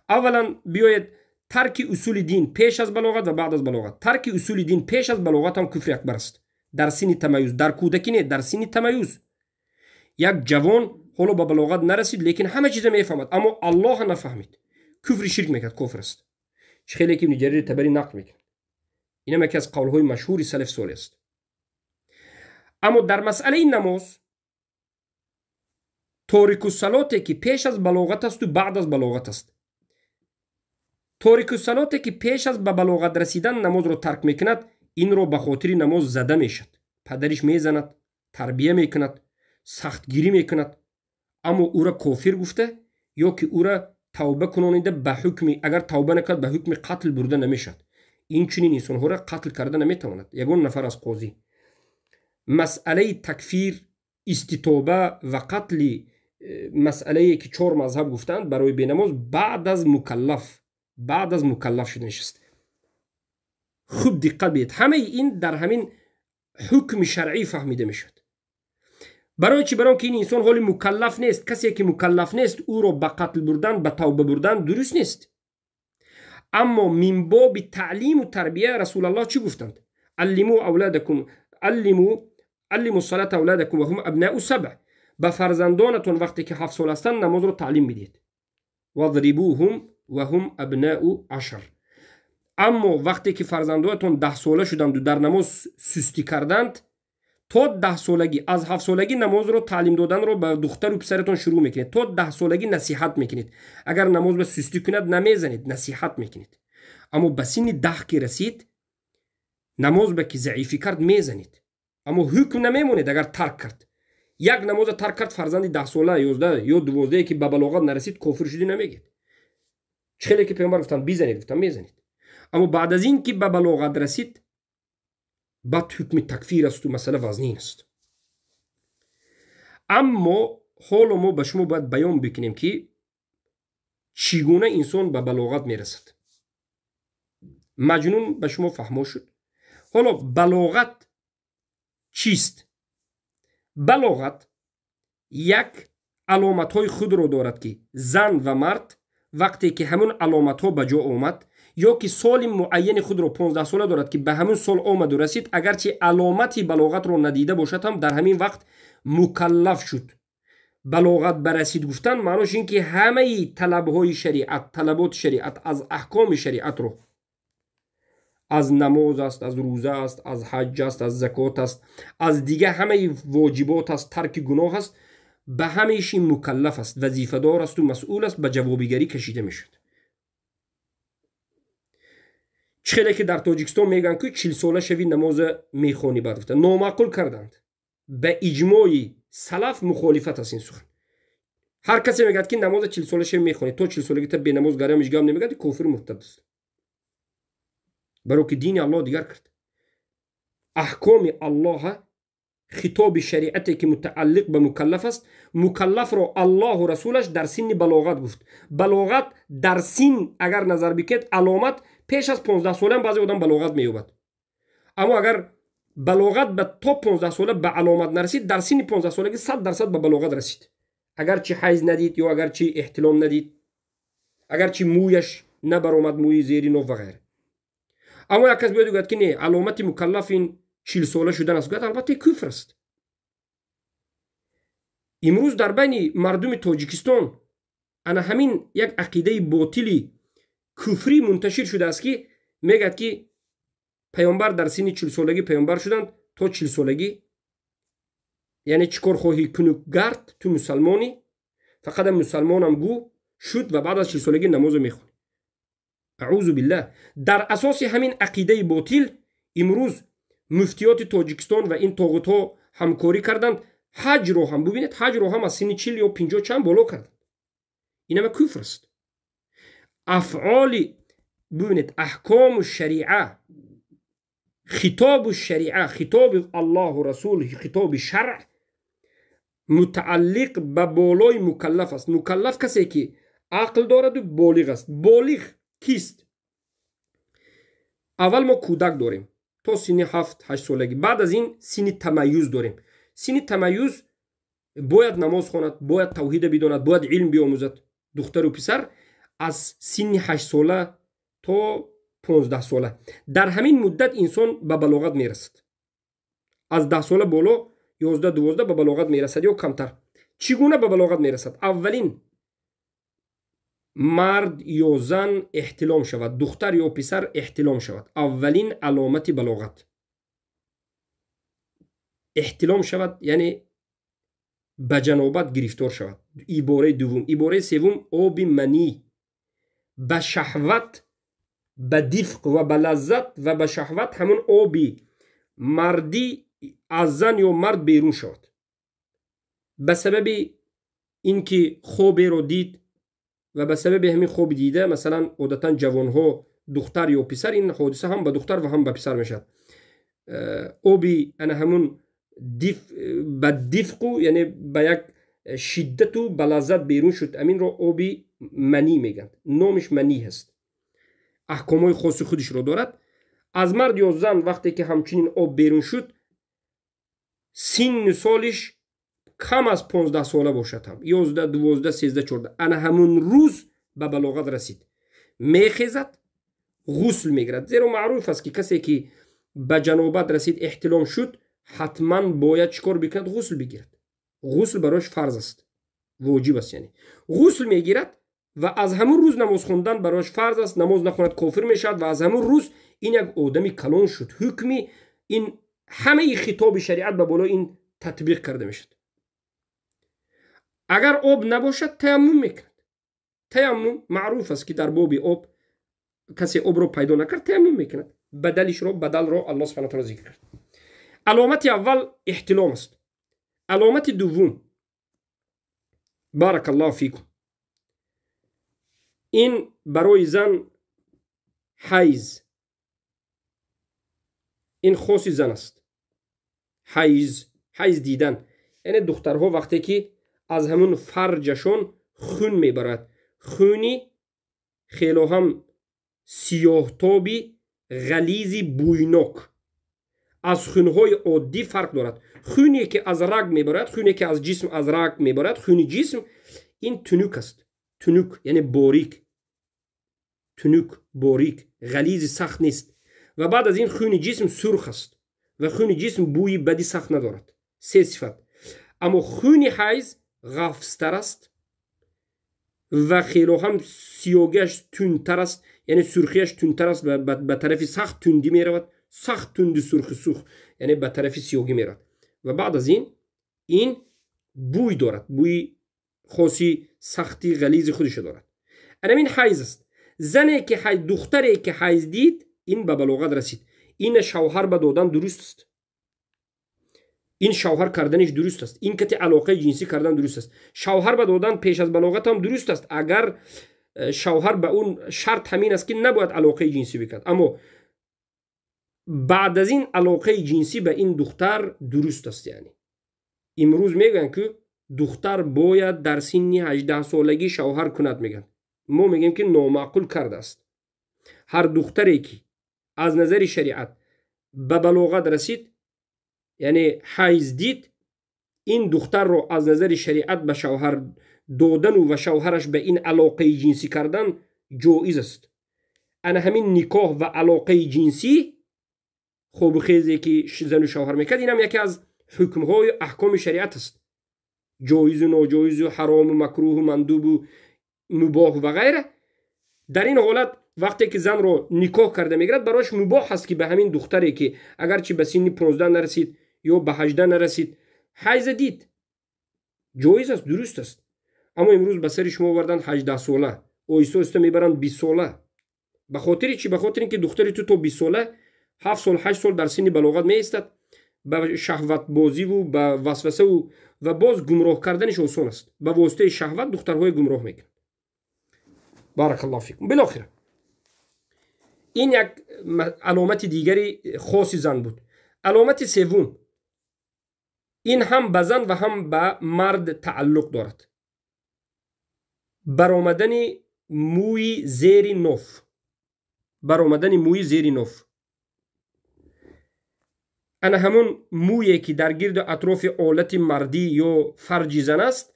Аввалан биёед тарки усули дин пеш аз балоғат ва баъд аз балоғат. Тарки усули дин пеш аз балоғат ҳам куфри акбар аст. Дар синни тамаюз, дар кӯдакӣ не, дар синни тамаюз. Як ҷавон ҳоло ба балоғат нарасид, лекин ҳама чиза мефаҳмад, аммо Аллоҳа нафаҳмид. Куфри ширк мекард, кофир аст. Чӣ хеле ки Ибни Ҷарир Табарӣ нақл мекунад. Инам яке аз қавлҳои машҳури салаф солеҳ аст. Аммо дар масъалаи намоз торикуссалоте ки пеш аз балоғат асту баъд аз балоғат аст. Торикуссалоте ки пеш аз ба балоғат расидан намозро тарк мекунад, инро ба хотири намоз зада мешавад. Падариш мезанад, тарбия мекунад, сахтгирӣ мекунад, аммо ӯра кофир гуфта ё ки ӯра тавба кунонида ба ҳукми, агар тавба накард, ба ҳукми қатл бурда намешавад. Инчунин инсонҳоро қатл карда наметавонад ягон нафар аз қозӣ. Масъалаи такфир, иститоба ва қатли масъалае ки чор мазҳаб гуфтанд барои бенамоз баъд аз мукаллаф, баъд аз мукаллаф шуданаш аст. Хуб диққат биҳед, ҳамаи ин дар ҳамин ҳукми шаръӣ фаҳмида мешавад. Барои чӣ? Барои он ки ин инсон ҳоли мукаллаф нест. Касе ки мукаллаф нест, ӯро ба қатл бурдан, ба тавба бурдан дуруст нест. Аммо мин боби таълиму тарбия Расулаллоҳ чӣ гуфтанд? Аллиму авладакум, аллиму салата авладакум ва ҳум абнау сабъ. Ба фарзандонатон вақте ки 7 сол ҳастанд намозро таълим бидиҳед. Вадрибуҳум ва ҳум абнау ашр. Аммо вақте ки фарзандонатон 10 сола шуданду дар намоз сустӣ карданд, то 10 солагӣ, аз 7 солагӣ намозро таълим доданро ба духтару писаратон шурӯъ мекунед. То 10 солагӣ насиҳат мекунед. Агар намоз ба сустӣ кунад, намезанед, насиҳат мекунед. Аммо ба синни 10 ки расид, намоз ба ки заифӣ кард, мезанед. Аммо ҳукм намемонед агар тарк кард. Як намоза тарк кард фарзанди 10 сола, 11 ё 12 ки ба балоғат нарасид, кофир шудӣ намегед. Чӣ хеле ки паёмбар гуфтанд бизанед, гуфтанд мезанед. Аммо баъд аз ин ки ба балоғат расид, баъд ҳукми такфир асту масъала вазнин аст. Аммо ҳоло мо ба шумо бояд баён бикунем ки чӣ гуна инсон ба балоғат мерасад. Маҷнун ба шумо фаҳмо шуд. Ҳоло балоғат чист? Балоғат як аломатҳои худро дорад ки зан ва мард вақте ки ҳамун аломатҳо ба ҷо омад, ё ки соли муайяни худро 15 сола дорад ки ба ҳамун сол омаду расид, агарчи аломати балоғатро надида бошад ҳам дар ҳамин вақт мукаллаф шуд. Балоғат барасид гуфтан маънош ин ки ҳамаи талабҳои шариат, талаботи шариат аз аҳкоми шариатро, аз намоз аст, аз рӯза аст, аз ҳаҷ аст, аз закот аст, аз дига ҳамаи воҷибот аст, тарки гуноҳ аст, ба ҳамаиш ин мукаллаф аст, вазифадор асту масъул аст, ба ҷавобигарӣ кашида мешавад. Чӣ хеле ки дар Тоҷикистон мегӯянд ки 40 сола шави намоза мехонӣ, баъд гуфта номаъқул карданд. Ба иҷмои салаф мухолифат аст ин сухан. Ҳар касе мегӯяд ки намоза 40 сола шави мехонӣ, то 40 солагӣ та бенамоз гарам ҳеҷ гап намегӯяд, кофир муртад аст. Баро ки дини Аллоҳ дигар кард. Аҳкоми Аллоҳа, хитоби шариате ки мутааллиқ ба мукаллаф аст, мукаллафро Аллоҳу расулаш дар синни балоғат гуфт. Балоғат дар син агар назар бикунед, аломат пеш аз 15 солаам баъзе одам балоғат меёбад. Аммо агар балоғат ба то 15 сола ба аломат нарасид, дар синни 15 солагӣ 100% ба балоғат расид. Агарчи ҳайз надид ё агарчи эҳтилом надид, агарчи мӯяш набаромад, мӯи зери ноф ва ғайра. Аммо як кас биёд гӯяд ки не, аломати мукаллаф ин 40 сола шудан аст, гӯяд албатта куфр аст. Имрӯз дар байни мардуми Тоҷикистон ана ҳамин як ақидаи ботили куфрӣ мунташир шудааст ки мегӯяд ки Паёмбар дар синни 40 солагӣ паёмбар шуданд. То 40 солагӣ, яъне чӣ кор хоҳӣ куну гард, ту мусалмонӣ, фақат мусалмонам гӯ шуд. Ва баъд аз 40 солагӣ намозо мехонӣ. Аъузу биллаҳ. Дар асоси ҳамин ақидаи ботил имрӯз муфтиёти Тоҷикистон ва ин тоғутҳо ҳамкорӣ карданд. Ҳаҷро ҳам бубинед, ҳаҷро ҳам аз синни 40 ё 50 чанд боло карданд. Ин ҳама куфр аст. Афъоли, бубинед, аҳкому шариа, хитобу шариа, хитоби Аллоҳу Расул, хитоби шаръ мутааллиқ ба болои мукаллаф аст. Мукаллаф касе ки ақл дораду болиғ аст. Болиғ кист? Аввал мо кӯдак дорем то синни 7-8 солагӣ. Баъд аз ин синни тамаюз дорем. Синни тамаюз бояд намоз хонад, бояд тавҳида бидонад, бояд илм биомӯзад. Духтару писар аз синни 8 сола то 15 сола, дар ҳамин муддат инсон ба балоғат мерасад. Аз 10 сола боло, 11, 12 ба балоғат мерасад ё камтар. Чӣ гуна ба балоғат мерасад? Аввалин, мард ё зан эҳтилом шавад, духтар ё писар эҳтилом шавад. Аввалин аломати балоғат эҳтилом шавад, яъне ба ҷанобат гирифтор шавад. Ибораи дуввум. Ибораи севум, оби манӣ ба шаҳват, ба дифқ ва ба лаззат ва ба шаҳват ҳамон оби мардӣ аз зан ё мард берун шавад. Ба сабаби ин ки хоберо дид ва ба сабаби ҳамин хоби дида, масалан, одатан ҷавонҳо, духтар ё писар, ин ҳодиса ҳам ба духтар ва ҳам ба писар мешавад. Оби ана ҳамун ба дифқу, яъне ба як шиддату ба лаззат берун шуд. Аминро оби манӣ мегӯянд, номиш манӣ ҳаст, аҳкомҳои хоси худишро дорад. Аз мард ё зан вақте ки ҳамчунин об берун шуд, синну солиш кам аз 15 сола бошад ҳам, 11, 12, 13, 14, ана ҳамун рӯз ба балоғат расид. Мехезад, ғусл мегирад, зеро маъруф аст, ки касе ки ба ҷанобат расид, эҳтилом шуд, ҳатман бояд чӣ кор бикунад? Ғусл бигирад. Ғусл барояш фарз аст, воҷиб аст. Яъне ғусл мегирад ва аз ҳамун рӯз намоз хондан барояш фарз аст. Намоз нахонад, кофир мешавад. Ва аз ҳамун рӯз ин як одами калон шуд. Ҳукми ин ҳамаи хитоби шариат ба болои ин татбиқ карда мешавад. Агар об набошад, таяммум мекунад. Таяммум маъруф аст, ки дар боби об касе обро пайдо накард, таяммум мекунад. Бадалишро, бадалро Аллоҳ субҳана таала зикр кард. Аломати аввал эҳтилом аст. Аломати дуввум, баракаллоҳу фикум, ин барои зан ҳайз. Ин хоси зан аст. Ҳайз, ҳайз дидан, яъне духтарҳо вақте ки аз ҳамун фарҷашон хун мебарад, хуни хело ҳам сиёҳтоби ғализи бӯйнок, аз хунҳои оддӣ фарқ дорад. Хуне ки аз раг мебарад, хуне ки аз ҷисм, аз раг мебарад, хуни ҷисм ин тунук аст. Тунук яъне борик, тунук, борик, ғализи сахт нест. Ва баъд аз ин хуни ҷисм сурх аст ва хуни ҷисм бӯи бади сахт надорад. Се сифат. Аммо хуни ҳайз ғафзтар аст ва хело ҳам сиёгиаш тундтар аст, яъне сурхиаш тундтар аст ва ба тарафи сахт тундӣ меравад, сахт тунди сурхи сурх, яъне ба тарафи сиёгӣ меравад. Ва баъд аз ин ин бӯй дорад, бӯи хоси сахти ғализи худашо дорад. Анамин ҳайз аст. Зане ки, духтаре ки ҳайз дид, ин ба балоғат расид. Ина шавҳар ба додан дуруст аст, ин шавҳар карданиш дуруст аст, ин кати алоқаи ҷинсӣ кардан дуруст аст. Шавҳар ба додан пеш аз балоғат ҳам дуруст аст, агар шавҳар ба он шарт ҳамин аст, ки набояд алоқаи ҷинсӣ бикард. Аммо баъд аз ин алоқаи ҷинсӣ ба ин духтар дуруст аст. Яъне имрӯз мегӯянд, ки духтар бояд дар синни 18 солагӣ шавҳар кунад, мегӯянд. Мо мегӯем, ки номаъқул кардааст. Ҳар духтаре ки аз назари шариат ба балоғат расид, яъне ҳайз дид, ин духтарро аз назари шариат ба шавҳар додану ва шавҳараш ба ин алоқаи ҷинсӣ кардан ҷоиз аст. Ана ҳамин никоҳ ва алоқаи ҷинсӣ, хобу хезе ки зану шавҳар мекард, инам яке аз ҳукмҳои аҳкоми шариат аст. Ҷоизу ноҷоизу, ҳарому макрӯҳу, мандубу мубоҳ ва ғайра. Дар ин ҳолат вақте ки занро никоҳ карда мегирад, барояш мубоҳ аст, ки ба ҳамин духтаре, ки агарчи ба синни 15 нарасид ё ба 18 нарасид, ҳайза дид, ҷоиз аст, дуруст аст. Аммо имрӯз ба сари шумо оварданд 18 сола, оҳиста оҳиста мебаранд 20 сола. Ба хотири чӣ? Ба хотири ин ки духтари ту то 20 сола, 7 сол, 8 сол дар синни балоғат меистад, ба шаҳватбозиву ба васвасаву ва боз гумроҳ карданиш осон аст. Ба воситаи шаҳват духтарҳои гумроҳ мекунад. Баракаллоҳу фикум. Билохира ин як аломати дигари хоси зан буд. Аломати севум, ин ҳам ба зан ва ҳам ба мард тааллуқ дорад. Баромадани мӯи зери ноф. Баромадани мӯи зери ноф. Ана ҳамон мӯе, ки дар гирду атрофи олати мардӣ ё фарҷи зан аст,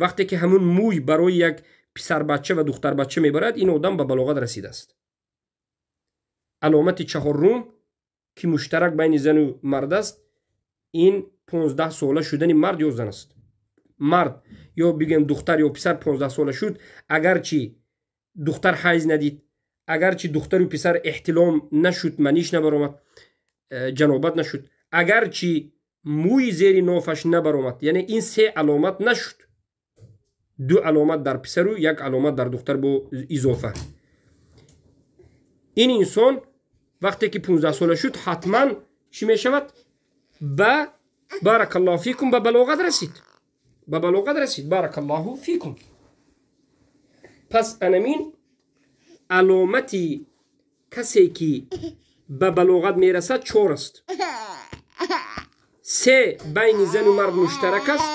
вақте ки ҳамон мӯй барои як писарбача ва духтарбача мебарад, ин одам ба балоғат расидааст. Аломати чаҳорум, ки муштарак байни зану мард аст, ин 15 сола шудани мард ё зан аст. Мард ё бигӯем духтар ё писар 15 сола шуд, агарчи духтар ҳайз надид, агарчи духтару писар эҳтилом нашуд, маниш набаромад, ҷанобат нашуд, агарчи мӯи зери нофаш набаромад, яъне ин се аломат нашуд. Ду аломат дар писару як аломат дар духтар бо изофа. Ин инсон вақте ки 15 сола шуд, ҳатман чӣ мешавад? Ба баракаллоҳу фикум, ба балоғат расид. Ба балоғат расид. Баракаллоҳу фикум. Пас анамин аломати касе, ки ба балоғат мерасад, чор аст. Се байни зану мард муштарак аст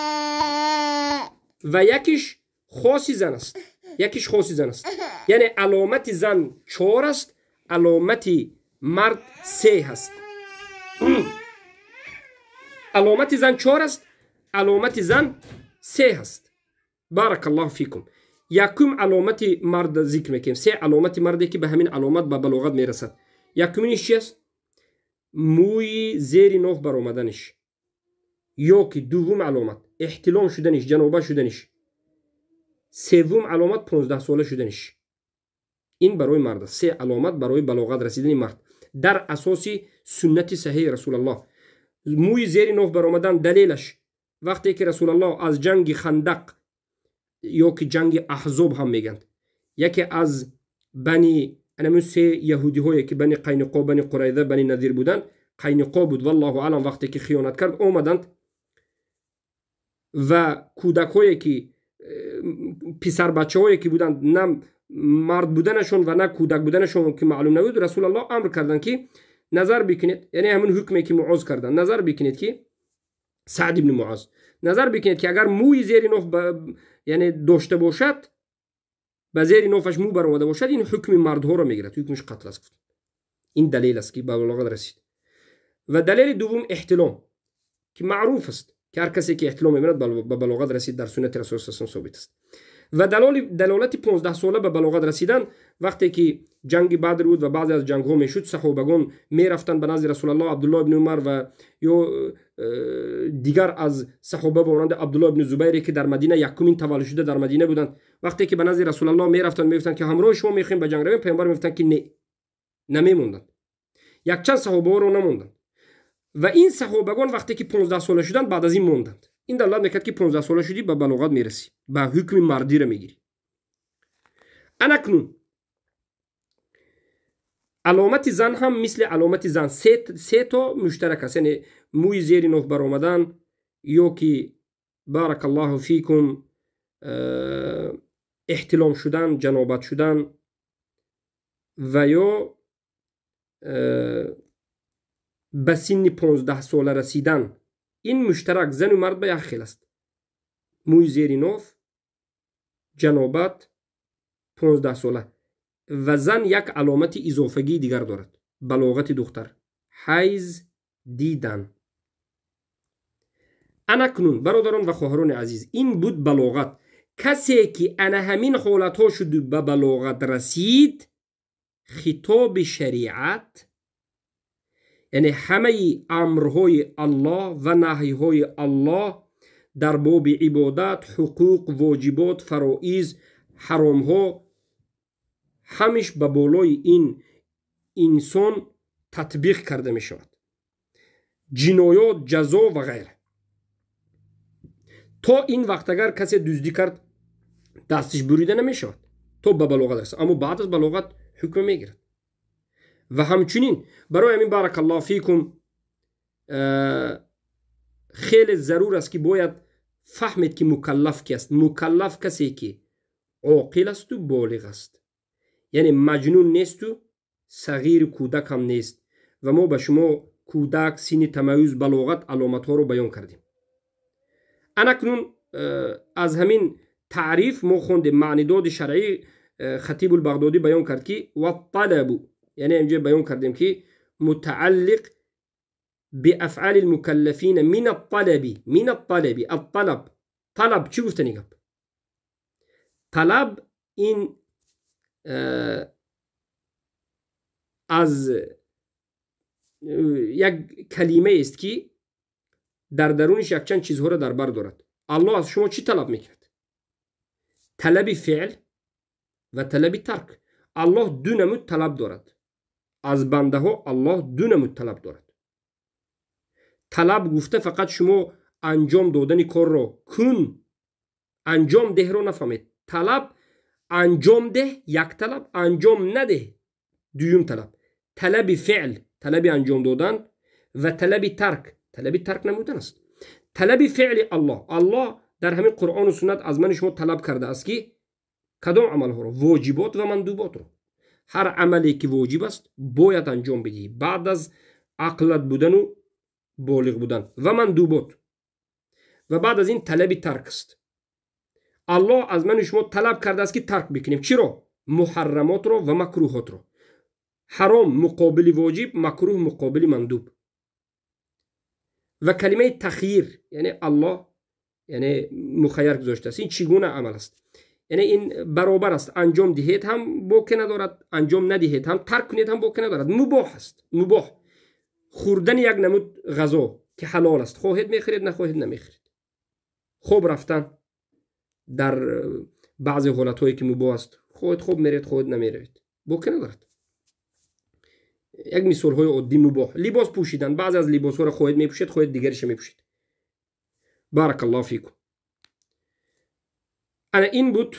ва якиш хоси зан аст. Якиш хоси зан аст. Яъне аломати зан чор аст, аломати мард се ҳаст. Аломати зан чор аст, аломати зан се ҳаст. Баракаллоҳу фикум. Якум аломати мард зикр мекунем. Се аломати марде, ки ба ҳамин аломат ба балоғат мерасад. Якуминиш чи аст? Мӯи зери ноф баромаданиш. Ё ки дуввум аломат эҳтилом шуданиш, ҷаноба шуданиш. Севум аломат 15 сола шуданиш. Ин барои мард аст. Се аломат барои балоғат расидани мард дар асоси суннати саҳиҳи Расулаллоҳ. Мӯи зери ноф баромадан далелаш: вақте ки Расулаллоҳ аз ҷанги Хандақ ё ки ҷанги Аҳзоб ҳам мегӯянд, яке аз бани анамун се яҳудиҳое, ки бани Қайниқо, бани Қурайза, бани Надир буданд, Қайниқо буд, валлоҳу алам, вақте ки хиёнат кард, омаданд ва кӯдакҳое, ки писарбачаҳое ки буданд, на мард буданашон ва на кӯдак буданашон ки маълум набуд, Расулаллоҳ амр карданд, ки назар бикунед, яъне ҳамун ҳукме, ки Муоз карданд, назар бикунед, ки Саъд ибни Муоз назар бикунед, ки агар мӯи зери ноф, яъне дошта бошад, ба зери нофаш мӯ баромада бошад, ин ҳукми мардҳоро мегирад, ҳукмиш қатл аст, гуфт. Ин далел аст, ки ба балоғат расид. Ва далели дуввум эҳтилом, ки маъруф аст, ки ҳар касе, ки эҳтилом мебинад, ба балоғат расид, дар суннати Расул саллаллоҳу собит аст. Ва далолати 15 сола ба балоғат расидан: вақте ки ҷанги Бадр буд ва баъзе аз ҷангҳо мешуд, саҳобагон мерафтанд ба назди Расулаллоҳ, Абдуллоҳ ибни Умар ва ё дигар аз саҳоба ба монанди Абдуллоҳ ибни Зубайре, ки дар Мадина якумин таваллуд шуда дар Мадина буданд. Вақте ки ба назди Расулаллоҳ мерафтанд, мегуфтанд, ки ҳамроҳи шумо мехоҳем ба ҷанг равем, Паёмбар мегуфтанд, ки не, намемонданд. Якчанд саҳобаҳоро намонданд ва ин саҳобагон вақте ки 15 сола шуданд, баъд аз ин монданд. Ин далолат мекард, ки 15 сола шудӣ, ба балоғат мерасӣ, ба ҳукми мардиро мегирӣ. Анакнун аломати зан ҳам мисли аломати зан се то муштарак аст, яъне мӯи зери ноф баромадан ё ки баракаллоҳу фикум эҳтилом шудан, ҷанобат шудан ва ё ба синни 15 сола расидан. Ин муштарак зану мард ба як хел аст: мӯи зери ноф, ҷанобат, 15 сола. Ва зан як аломати изофагии дигар дорад: балоғати духтар ҳайз дидан. Анакнун, бародарон ва хоҳарони азиз, ин буд балоғат. Касе, ки ана ҳамин ҳолатҳо шуду ба балоғат расид, хитоби шариат, яъне ҳамаи амрҳои Аллоҳ ва наҳйҳои Аллоҳ дар боби ибодат, ҳуқуқ, воҷибот, фароиз, ҳаромҳо, ҳамиш ба болои ин инсон татбиқ карда мешавад. Ҷиноёт, ҷазо ва ғайра. То ин вақт агар касе дуздӣ кард, дастиш бурида намешавад то ба балоғат расад, аммо баъд аз балоғат ҳукм мегирад. Ва ҳамчунин барои ҳамин, баракаллоҳу фикум, хеле зарур аст, ки бояд фаҳмед, ки мукаллаф ки аст. Мукаллаф касе ки оқил асту болиғ аст, яъне маҷнун несту сағири кӯдак ҳам нест. Ва мо ба шумо кӯдак, синни тамаюз, балоғат, аломатҳоро баён кардем. Анакнун аз ҳамин таъриф мо хондем маънидоди шаръӣ. Хатибулбағдодӣ баён кард, ки ватталабу, яъне инҷо баён кардем, ки мутааллиқ بأفعال المكلفين من الطلب، من الطلب، الطلب. طلب чӣ гуфтани гап? Талаб ин аз як калимаест, ки дар даруниш якчанд чизҳоро дар бар дорад. Аллоҳ аз шумо чӣ талаб мекунад? Талаби феъл ва талаби тарк. Аллоҳ ду намуд талаб дорад аз бандаҳо. Аллоҳ ду намуд талаб дорад. Талаб гуфта фақат шумо анҷом додани корро, кун, анҷом деҳро нафаҳмед. Талаб анҷом деҳ як талаб, анҷом надеҳ дуюм талаб. Талаби феъл, талаби анҷом додан, ва талаби тарк, талаби тарк намудан аст. Талаби феъли Аллоҳ. Аллоҳ дар ҳамин Қуръону суннат аз мани шумо талаб кардааст, ки кадом амалҳоро? Воҷибот ва мандуботро. Ҳар амале ки воҷиб аст, бояд анҷом бидиҳӣ баъд аз ақлат будану болиғ будан, ва мандубот. Ва баъд аз ин талаби тарк аст. Аллоҳ аз мани шумо талаб кардааст, ки тарк бикунем чиро? Муҳаррамотро ва макрӯҳотро. Ҳаром муқобили воҷиб, макрӯҳ муқобили мандуб. Ва калимаи тахйир, яъне Аллоҳ, яъне мухайяр гузоштааст. Ин чӣ гуна амал аст? Яъне ин баробар аст: анҷом диҳед ҳам боке надорад, анҷом надиҳед ҳам, тарк кунед ҳам боке надорад, мубоҳ аст. Мубоҳ хӯрдани як намуд ғазо, ки ҳалол аст, хоҳед мехӯред, нахоҳед намехӯред. Хоб рафтан дар баъзе ҳолатҳое, ки мубоҳ аст, хоҳед хоб меред, хоҳед намеравед, боке надорад. Як мисолҳои оддӣ: мубоҳ либос пӯшидан, баъзе аз либосҳоро хоҳед мепӯшед, хоҳед дигариша мепӯшед. Баракаллоҳу фикум. Ана ин буд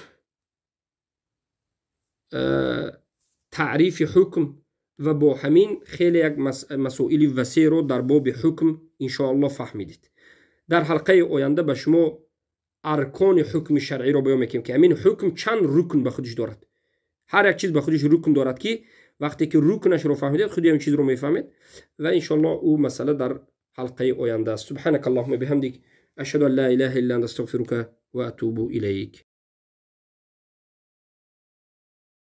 таърифи ҳукм. Ва бо ҳамин хеле як масоили васеъро дар боби ҳукм иншоаллоҳ фаҳмидед. Дар ҳалқаи оянда ба шумо аркони ҳукми шаръиро баён мекунем, ки ҳамин ҳукм чанд рукн ба худиш дорад. Ҳар як чиз ба худиш рукн дорад, ки вақте ки рукнашро фаҳмидед, худи ҳамин чизро мефаҳмед. Ва иншоаллоҳ ӯ масъала дар ҳалқаи оянда аст. Субҳанака аллоҳума биҳамдик, ашҳаду ан ла илаҳа илла анта, астағфирука ва атубу илайк.